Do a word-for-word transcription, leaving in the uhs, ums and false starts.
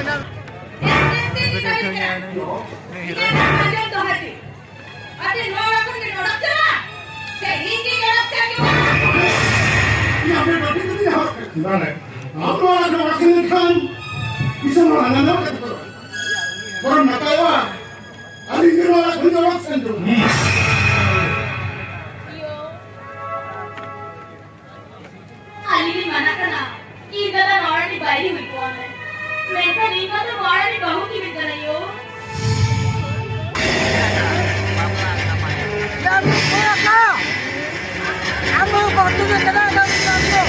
S S T reservation ᱠᱟᱱᱟ᱾ ᱤᱧᱟᱹᱜ ᱠᱟᱛᱷᱟ ᱟᱸᱡᱚᱢ ᱫᱚᱦᱚᱭ ᱯᱮ᱾ ᱟᱯᱮ ᱱᱚᱣᱟ ᱚᱲᱟᱜ ᱠᱷᱚᱱ ᱯᱮ ᱚᱰᱚᱠ ᱪᱟᱞᱟᱜᱼᱟ ᱥᱮ ᱤᱧ ᱜᱮᱧ ᱚᱰᱚᱠ ᱪᱟᱞᱟᱜᱼᱟ? ᱤᱧ ᱟᱯᱮ ᱵᱟᱹᱴᱤ ᱛᱮᱯᱮ ᱦᱟᱨᱚᱜ ᱠᱟᱱᱟ᱾ ᱵᱟᱝ᱾ ᱟᱢ ᱱᱚᱣᱟ ᱚᱲᱟᱜ ᱠᱷᱚᱱ ᱚᱰᱚᱠ ᱞᱮᱱᱠᱷᱟᱱ ᱫᱤᱥᱚᱢ ᱦᱚᱲ ᱦᱟᱱᱟ ᱱᱚᱣᱟ ᱠᱟᱛᱮ ᱠᱚ ᱨᱚᱲᱟ᱾ ᱵᱚᱨᱚᱝ ᱱᱟᱯᱟᱭᱚᱜᱼᱟ ᱟᱹᱞᱤᱧ ᱜᱮ ᱱᱚᱣᱟ ᱚᱲᱟᱜ ᱠᱷᱚᱱ ᱞᱤᱧ ᱚᱰᱚᱠ ᱥᱮᱱ ᱠᱚᱜᱼᱟ᱾ ᱟᱹᱞᱤᱧ ᱞᱤᱧ ᱢᱟᱱᱟ ᱠᱟᱱᱟ, ᱤᱧ ᱫᱟᱫᱟ ᱱᱚᱣᱟ ᱨᱤᱱᱤᱡ ᱵᱟᱹᱭᱨᱤ ᱦᱩᱭ ᱠᱚᱜᱼᱟ ᱢᱮ᱾ ᱢᱮᱱᱠᱷᱟᱱ ᱤᱧ ᱢᱟᱛᱚ ᱱᱚᱣᱟ ᱨᱤᱱᱤᱡ ᱵᱟᱹᱦᱩ ᱜᱮ ᱦᱩᱭᱩᱜ ᱠᱟᱱᱟ ᱭᱳ᱾ ᱟᱢ ᱫᱚ ᱵᱟᱹᱦᱩ ᱜᱮ ᱠᱟᱱᱟ, ᱟᱢ ᱫᱚ᱾